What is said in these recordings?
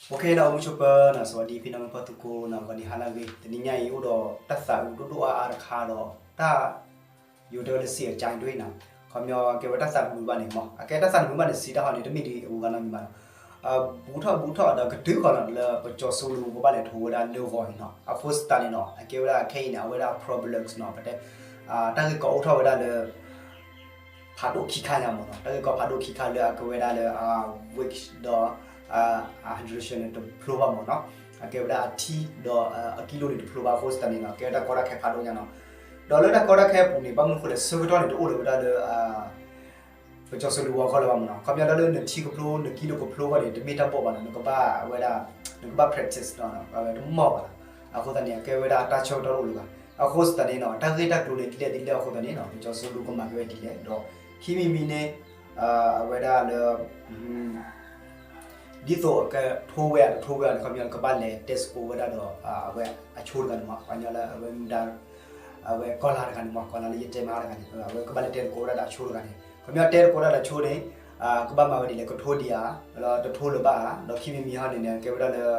အိၣ်ခ့နီၤ အိၣ်မုာ်ဆိးပၢၤနီၤ စဝးဒံဖံနီၤ မုၢ်ပၢ်သူခိၣ်နီၤ ဂီၤနံၤဟါလၢအဂ့ၤ တနံၤညါအံၤအိၣ်ဒီးတၢ်သးအုးဒိၣ်ဒိၣ်အါအါတခါဒီး တၢ် ယိၤတဲဝဲလၢ စံးအကြိုက်နီၤ ခီပညီကဲဝဲတၢ်သးတမုာ်ဘၣ်န့ၣ်မး အကဲတၢ်သးတမုာ်ဘၣ်န့ၣ် စံးတၢ်ဟီန့ၣ် တမ့ၢ်ဒ်အဂၤနီတမံၤဘၣ်နီၤ ဘူးထီၣ်ဘူးထီၣ်ဒီးကတုၤဃီနီၤ လၢပကၠီၤစိလူကဘၣ်လဲၤထိးဝဲဒၣ်လၢဂီၤအံၤနီၤ အဃိသတးန့ၣ်နီၤ အကဲဝဲဒၣ်ခဲအံၤန့ၣ် အဝဲဒၣ် problems နီၤ ပတဲ တၢ်ဂ့ၢ်ကီအိၣ်ထီၣ်ဝဲဒၣ်လၢ ဖးဒိၣ်ခံခါညါမးနီၤ တၢ်ဂ့ၢ်ကီဖးဒိၣ်ခံခါလၢအကဲဝဲဒၣ်လၢ အ weight ဒီး အ hydration န့ၣ် တဖျိဘၣ်မးနီၤ အကဲဝဲဒၣ်အထံဒီးအကံလိန့ၣ်တဖျိဘၣ်အဃိသတးန့ၣ်နီၤ ကဲဝဲတၢ်ကီတၢ်ခဲဖးဒိၣ်ညါနီၤ ဒီးလၢတၢ်ကီတၢ်ခဲအပူၤန့ၣ် ဘၣ်မနုၤဃိလဲၣ် ဆၢကတီၢ်န့ၣ် တအိၣ်လၢၤဝဲဒၣ်လၢ ပကၠီၤစိလူဝီၤခီလၢၤဘၣ်မးနီၤ ခီပညီဒၣ်လၢနထံကဖျိ နကံလိကဖျိအဂီၢ်န့ၣ် တမ့ၢ်တၢ်ဘီၣ်ဘၣ်နီၤ နကဘၣ်ဝဲဒၣ် နကဘၣ် practice နီၤ တမီၢ်ဘၣ်နီၤ အဃိသတးန့ၣ် အကဲဝဲဒၣ်တၢ်ဆၢကတီၢ်တအိၣ်လၢၤဘၣ် အဃိသတးန့ၣ်နီၤ တၢ်ဂ့ၢ်တၢ်ကျိၤန့ၣ် ဒ်လဲၣ်ဒ်လဲၣ်အဃိသတးန့ၣ်နီၤ ပကၠီၤစိလူကမၤကဲဝဲဒ်လဲၣ် ဒီးခံမံၤမံၤန့ၣ် အဝဲဒၣ်လၢ ဒ်သိးအကထိဝဲအတထိဝဲအီၤန့ၣ် ခီပညီကဘၣ်လဲၤတဲသကိးဝဲဒၣ်ဒီး အဝဲအဆိတဂၤန့ၣ်မး ပှၤကညီလၢအဝဲမူဒါ အဝဲကီၢ်လါတဂၤန့ၣ်မး ကီၢ်လါလၢယတဲမးတဂၤန့ၣ် အဝဲကဘၣ်လဲၤတဲသကိးဝဲဒၣ်ဒီးအဆိတဂၤန့ၣ် ခီပညီတဲသကိးဝဲဒၣ်ဒီးအဆိန့ၣ် ကဘၣ်မၤဝဲဒ်လဲၣ် ကထိဒံးဧါ ဒီးတထိလၢၤဘၣ်ဧါ ဒီးခံမံၤမံၤဟီန့ၣ်န့ၣ် ကဲဝဲဒၣ်လၢ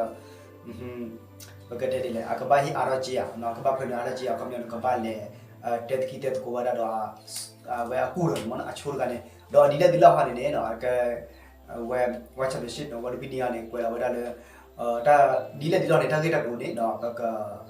ပကတဲဒ်လဲၣ် အကဘၣ်ဟ့ၣ်အါထီၣ်က့ၤဧါ ကဘၣ်ဖၢနုာ်အါထီၣ်က့ၤဧါ ခီပညီန့ၣ် ကဘၣ်လဲၤ တဲသကိးတဲသကိးဝဲဒၣ်ဒီး အဝဲအကူၣ်ဒီးန့ၣ်မးနီၤ အဆိတဂၤန့ၣ် ဒီးဒ်လဲၣ်ဒ်လဲၣ်ဟီန့ၣ်န့ၣ် အက ဝဲ World Championship နီၤ ဝဲဒၣ်ဖဲန့ၣ်အံၤန့ၣ် ကွဲးလီၤဝဲဒၣ်လၢ တၢ်ဒ်လဲၣ်ဒ်လဲၣ်န့ၣ် တၢ်ဂ့ၢ်တၢ်ကျိၤန့ၣ်နီၤ ပက ဒုးသ့ၣ်ညါက့ၤ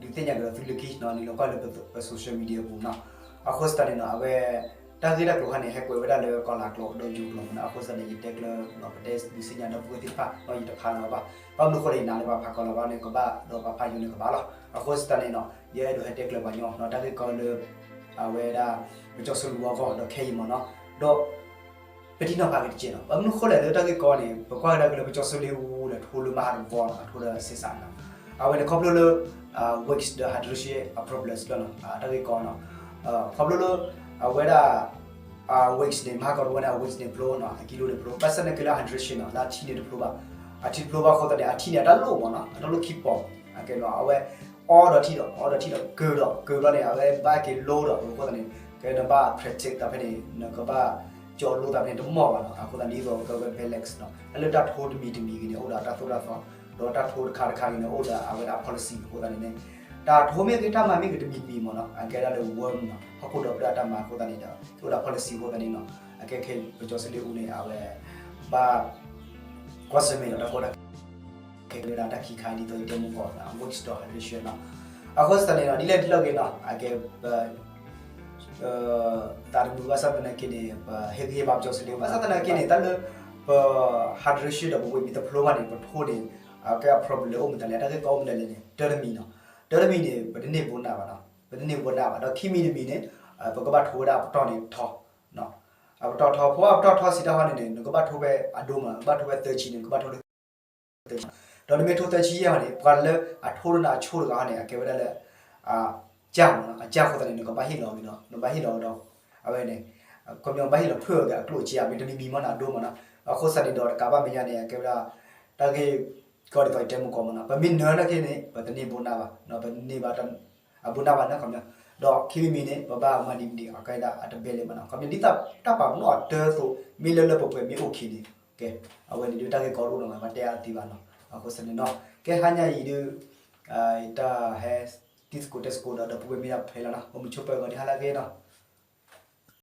ဒီးသုလၢခံနီၤ နုာ်လီၤကွၢ်လၢပ social media အပူၤနီၤ အဃိသတးန့ၣ်နီၤ အဝဲ တၢ်ဂ့ၢ်တၢ်ကျိၤဟီန့ၣ် ဟဲကွဲးဝဲဒၣ်လၢကီၢ်လါကျိာ်ဒီးယိၤကျိာ်မးနီၤ အဃိသတးန့ၣ် ယတဲကျၢၤနီၤ ပတဲဒုးသ့ၣ်ညါဒီပုၢ်ဝဲၢ်သ့ၣ်တဖၣ်နီၤ ယတဖးလီၤဘၣ် ဘၣ်မနုၤဃိလဲၣ် ယနာ်လၢပှၤဖးကီၢ်လါဝါန့ၣ်ကဘၣ် ဒီးပှၤဖးယိၤန့ၣ်ကဘၣ်လီၤ အဃိသတးန့ၣ်နီၤ ယအဲၣ်ဒိးဟဲတဲကျၢၤပှၤညီနီၤ တၢ်ဂ့ၢ်ကီလၢ အဝဲဒၣ် ပကၠီၤစိလူအဂီၢ်ဒီးခဲအံၤမးနီၤ ဒီး ပထံၣ်နီၤဖးက့ၤတက့ၢ်နီၤ ဘၣ်မနုၤဃိလဲၣ်လၢတၢ်ဂ့ၢ်ကီန့ၣ် ပကွၢ်ကဒါက့ၤလၢပကၠီၤစိလူအူဒီးထိလၢမဟါတဘီနီၤ အထိဒီးစ့စးနီၤ အဝဲန့ၣ်ခီဖျိလၢ weight ဒီး hydration အ problems လီၤနီၤ တၢ်ဂ့ၢ်ကီနီၤ ခီဖျိလၢ အဝဲဒၣ် weight န့ၣ် မဟါကီၢ်တဝီန့ၣ် အ weight န့ၣ်ဖျိနီၤ အကံလိန့ၣ်ဖျိ ဘၣ်ဆၣ်သနာ်က့လၢ hydration နီၤ လၢအထံန့ၣ်တဖျိဘၣ် အထံတဖျိဘၣ်အဃိသတးန့ၣ် အထံန့ၣ် အတၢ်လိၣ်မးနီၤ အတၢ်လိၣ်ခံပီၤ အကဲနီၤ အဝဲ အီဒီးထံဒီး အီဒီးထံဒီး ကၢၤဒီး ကၢၤဘျီန့ၣ် အဝဲဘၣ်က့ၤလိဒီး အဃိသတးန့ၣ် ကဲနဘၣ် practice တၢ်ဖဲန့ၣ် နကဘၣ်ကၠီၤလိတၢ်ဖဲန့ၣ် တမီၢ်ဘၣ်နီၤ အဃိသတးန့ၣ် ဒ်သိးကဝဲ balance နီၤ လၢတၢ်ထိတမံၤတမံၤဂ့ၤန့ၣ် အိၣ်ဒီးတၢ်သိၣ်တၢ်သီ ဒီးတၢ်ထိတခါတခါဂ့ၤန့ၣ် အိၣ်ဒီးအဝဲဒၣ် policy အဃိသတးန့ၣ်န့ၣ် တၢ်ထိမ့ၢ်ဂ့ၤ တၢ်မၤမ့ၢ်ဂ့ၤတမံၤတမံၤမးနီၤ အကဲဒၣ်လၢ worm နီၤ ဟီၣ်ခိၣ်ဒီဘ့ၣ်အတၢ်မၤအဃိသတးန့ၣ်ဒီး အိၣ်ဒီး policy အဃိသတးန့ၣ်နီၤ အကဲခဲအံၤ ပကၠီၤစိလူအူန့ၣ် အဝဲ ဘၣ် ကွၢ်ဆၢၣ်မဲာ်ဒီးတၢ်ကီတၢ်ခဲ ခဲလၢဒၣ်တၢ်ခံခါဒ်သိးယတဲမုၢ်ကီၢ်နီၤ weight ဒီး hydration နီၤ အဃိသတးန့ၣ်နီၤ ဒ်လဲၣ်ဒ်လဲၣ်ဂ့ၤနီၤ အကဲ ပ သးတမုာ်ဘၣ်ဆၣ်သနာ်က့န့ၣ် ပဟ့ၣ်ဂံၢ်ဟ့ၣ်ဘါပကၠီၤစိလူအူ ဘၣ်ဆၣ်သနာ်က့န့ၣ် တၢ်လၢ ပ hydration ဒီးပ weight မ့ၢ်တဖျိဘၣ်န့ၣ် ပထိန့ၣ် အကဲ problem အိၣ်မတၤလဲၣ် တၢ်ဂ့ၢ်ကီအိၣ်မတၤလဲၣ်န့ၣ် တၢ်တမံၤနီၤ တၢ်တမံၤန့ၣ် ပတန့ၢ်ဘိးနးဘၣ်နီၤ ပတန့ၢ်ဘိးနးဘၣ် ဒီးခံမံၤတမံၤန့ၣ် ပကဘၣ်ထိဝဲဒၣ်အပတီၢ်န့ၣ်ထီ အပတီၢ်ထီ ဖဲအပတီၢ်ထီစံးတၢ်ဟီန့ၣ်န့ၣ် နကဘၣ်ထိဖဲအဒိမး နကဘၣ်ထိဖဲသၢဆံန့ၣ် နကဘၣ်ထိလၢ ဒီးနမ့ၢ်ထိသၢဆံယဲၢ်ဟီန့ၣ် ပှၤလၢအထိဒိၣ်န့ၢ်အဆိတဂၤဟီန့ၣ် အကဲဝဲဒၣ်လၢ အကၢ်မးနီၤ အကၢ်အဃိသတးန့ၣ် နကဘၣ်ဟ့ၣ်လီၤက့ၤဒီး နဘၣ်ဟ့ၣ်လီၤက့ၤဒီး အဝဲန့ၣ် ခီပညီဘၣ်ဟ့ၣ်လီၤဖုၣ်အီၤက့ၤအကျိၣ်အစ့ မ့တမံၤမံၤမးနီၤ အဒိမးနီၤ အဃိသတးန့ၣ်ဒီးတကးဘၣ်မဲာ်ညါန့ၣ် အကဲဝဲဒၣ် တၢ်ဂ့ၢ်ကီဒ်သိးယတဲမုၢ်ကီၢ်မးနီၤ ပမ့ၢ်နၢၤနာ်က့န့ၣ် ပတန့ၢ်ဘိးနးဘၣ် ပတန့ၢ်ဘၣ် အဘိးနးဘၣ်နီၤ ခီပညီ ဒီးခံမံၤမံၤန့ၣ် ပဘၣ်မၤဒ်မနုၤအကဲဒၣ်အတဘဲလဲၣ်မးနီၤ ခီပညီ ဒ်တၢ်ပာ်ပနီၣ်အတၢ်သိး မ့ၢ်လၢလၢပှဲၤပှဲၤမ့ၢ်အိၣ်ခံန့ၣ် ကဲ အဝဲန့ၣ်ဒုးတၢ်ဂ့ၢ်ကီတအိၣ်နီၤ ပတဲအါသံဘၣ်နီၤ အဃိသတးန့ၣ်နီၤ ကဲဟါညါအံၤဒုး တၢ်ဟဲတံၤသကိးတဲသကိးဒီးဒီပုၢ်ဝဲၢ်မ့ၢ်ဒၣ်ဖဲလီၤနီၤ အိၣ်မုာ်ဆိးပၢၤဂီၤဒံးဟါလၢအဂ့ၤနီၤ